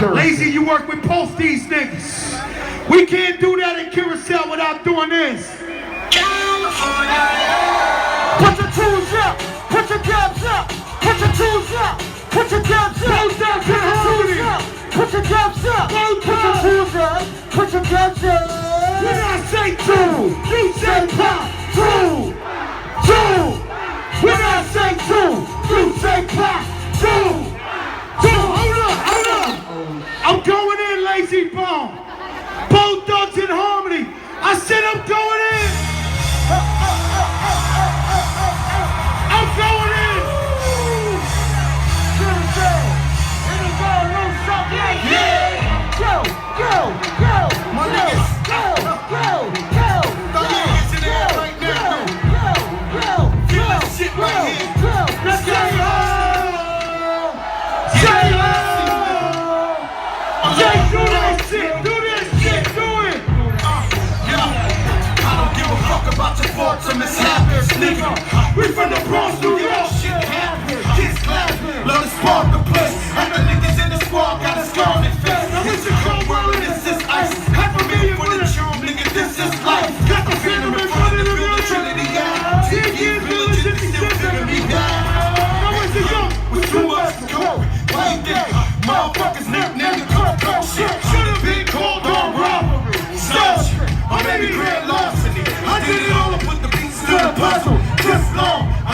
Lazy, you work with both these niggas. We can't do that in Curacao without doing this. Put your tools up, put your gloves up, put your tools up, put your gloves up, Both up put your tools to up, put your gloves up, Both put your up. tools up, put your gloves up. When I say two, you